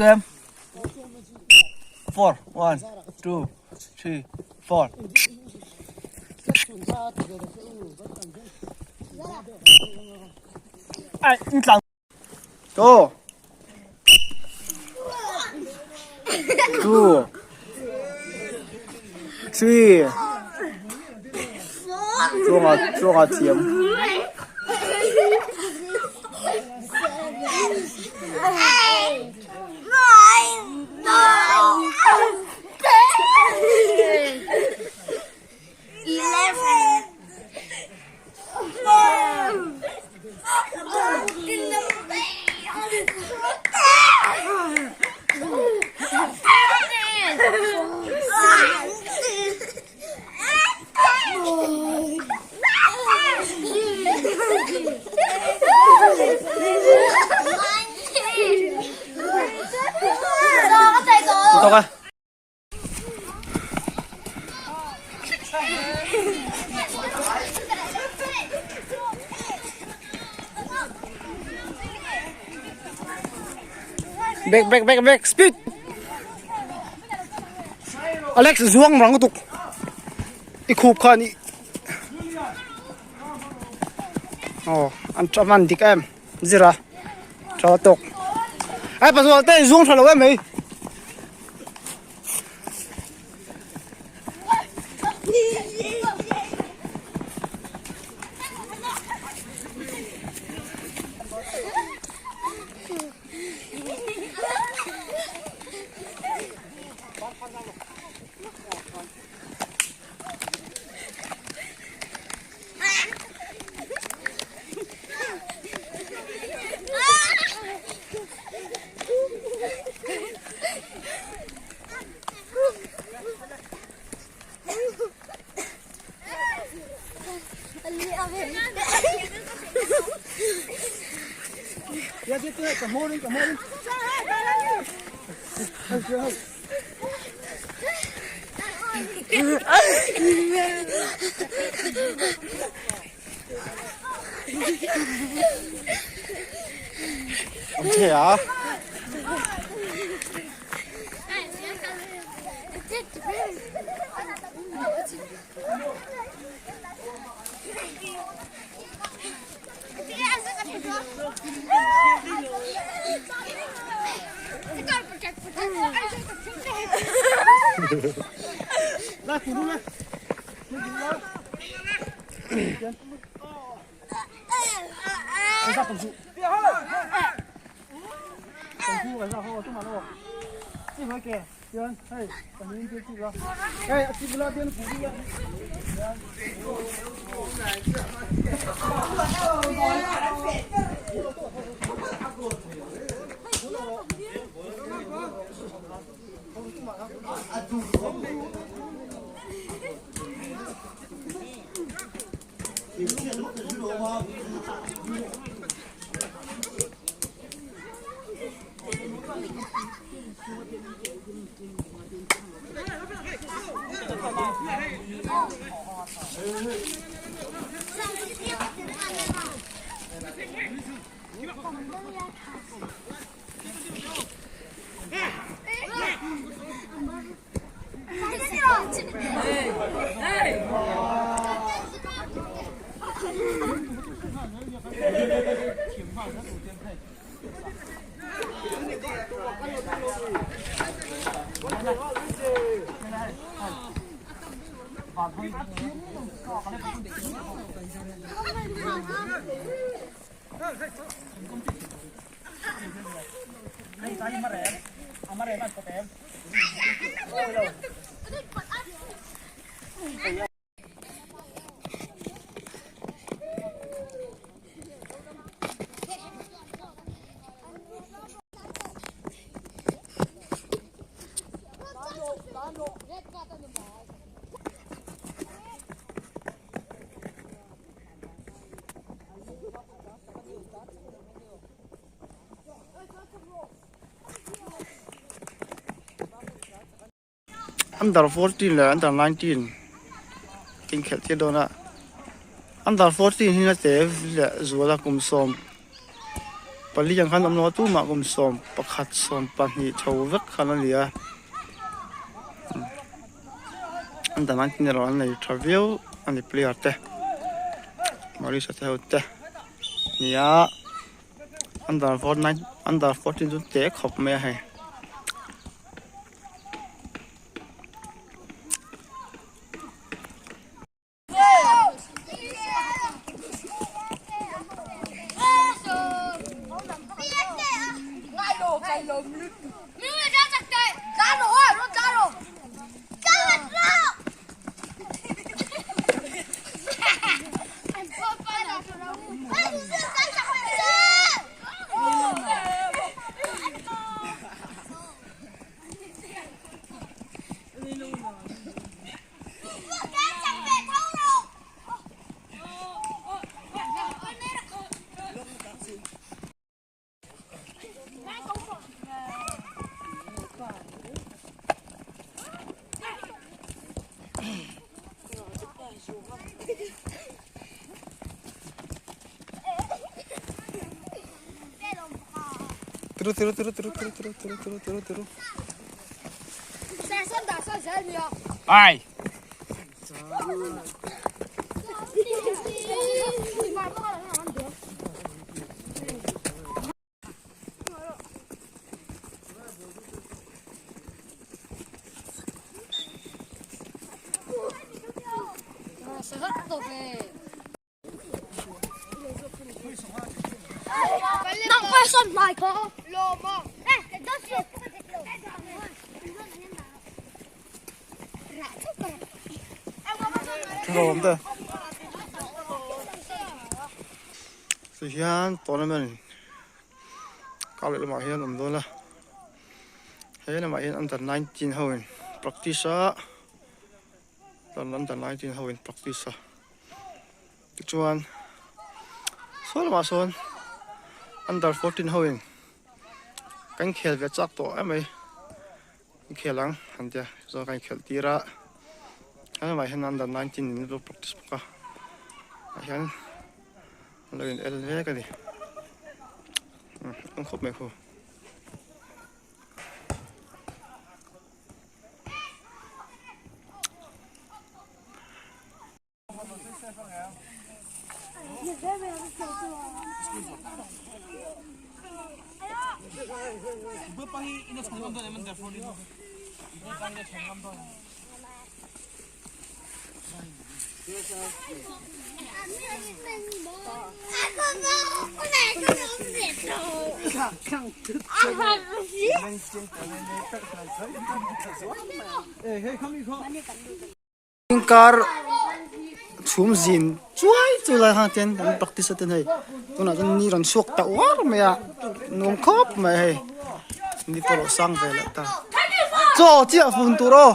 Tlem. Four. One, two, three, four. Ai, in tlang. Go. Two. Three. Chuanga, chuanga thiam. Tawk a. Back back back back speed. Alex zuang rang lutuk i khup khan i aw an tha man dik em zira tha tawk ai pazual te zuang tha lo em mai. Under 14 leh under 19 inkhelh tir dawn a, under 14 hi a te leh zual a kum 14 ang khan awm lo a tumah kum 11 12 chho vek khan a ni a under 19 erawh an nei tha viau a ni player te Mauritius te ho te nia. Under under 14 chu te khawp mai a hei. Tiru tiru tiru tiru tiru tiru tiru tiru tiru tiru. Ai. Thil awm te ti hian tournament kar leh lamah hian awm dawn a he lamah hian under 19 ho in practice a under 19 ho in practice a tichuan saw lamah sawn under 14 ho in kan khel ve chak tawh em mai. Inkhel ang an tia chuan ka inkhelh tir a helamah hian under 19 in lo practice bawk a ah hian an lo in el mek a ni umm khawp mai khu. Kar chhum zin chuai chu lai khan ten an practice a ten hei tunah chuan ni rawn chhuak ta uar mai a nuam khawp mai hei ni pawh a lo sang ve leh ta chaw chiah fun tur aw.